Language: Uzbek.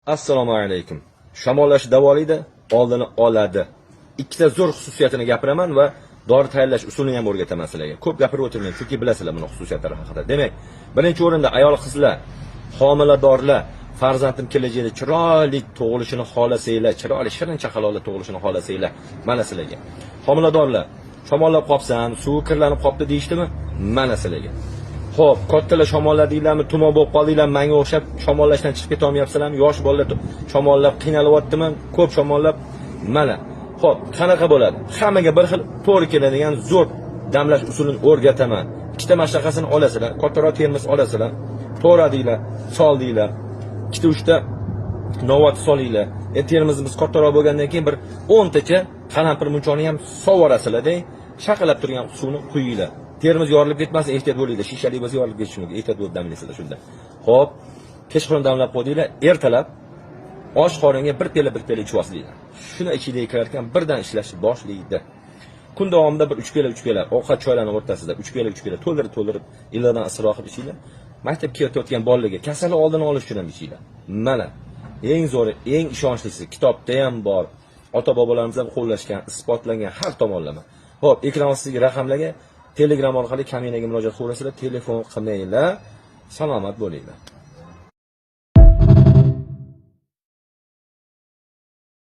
Assalomu alaykum. Shamollash davolaydi, oldini oladi. Ikkita zo'r xususiyatini gapiraman va dori tayyorlash usulini ham o'rgataman sizlarga. Ko'p gapirib o'tirmayman, chunki bilasizlar buni xususiyatlari haqida. Demak, birinchi o'rinda ayol qizlar, homiladorlar, farzandim kelajakda chiroyli tug'ilishini xohlasanglar, chiroyli shirin chaqaloqlar tug'ilishini xohlasanglar, mana sizlarga. Homiladorlar, shamollab qolsam, suvi kirlanib qolibdi deyishdimi? Mana sizlarga. Xo'p, kattalar shamolladinglarmi, tumov bo'lib qoldinglarmi, menga o'xshab shamollashdan chiqib keta olmayapsizlarmi? Yosh bolalar shamollab qiynalyaptimi? Ko'p shamollab, mana. Xo'p, qanaqa bo'ladi? Hammaga bir xil to'g'ri keladigan zo'r damlash usulini o'rgataman. Ikkita mashinaqasini olasizlar, kattaroq termos olasizlar, to'g'radinglar, soldinglar. Ikkita uchta novot solinglar. Termosimiz kattaroq bo'lgandan keyin bir 10 tacha qalampir munchoni ham sovorasizlar-da, shaqilab turgan suvni quyinglar. Termos yorilib ketmasin, ehtiyot bo'linglar. Shishali bo'lsa yorilib ketishi mumkin. Ehtiyot bo'lib damlaysizlar shunda. Xo'p, kechqurun damlab qo'ydinglar, ertalab och qoringa bir piyola bir piyola ichib olsanglar. Shuni ichingizga kirar ekan, birdan ishlash boshlaydi. Kun davomida bir 3 piyola 3 piyola ovqat choylarning o'rtasida 3 piyola 3 piyola to'ldirib to'ldirib iliqdan issiqroq qilib ichinglar. Maktabga ketayotgan bolalarga kasallik oldini olish uchun ham ichinglar. Mana eng zo'ri, eng ishonchlisi kitobda ham bor. Ota bobolarimiz ham qo'llashgan, isbotlangan har tomonlama. Xo'p, ekran ostidagi raqamlarga Telegram orqali kaminaga murojaat qilaverasizlar, telefon qilmanglar. Salomat bo'linglar.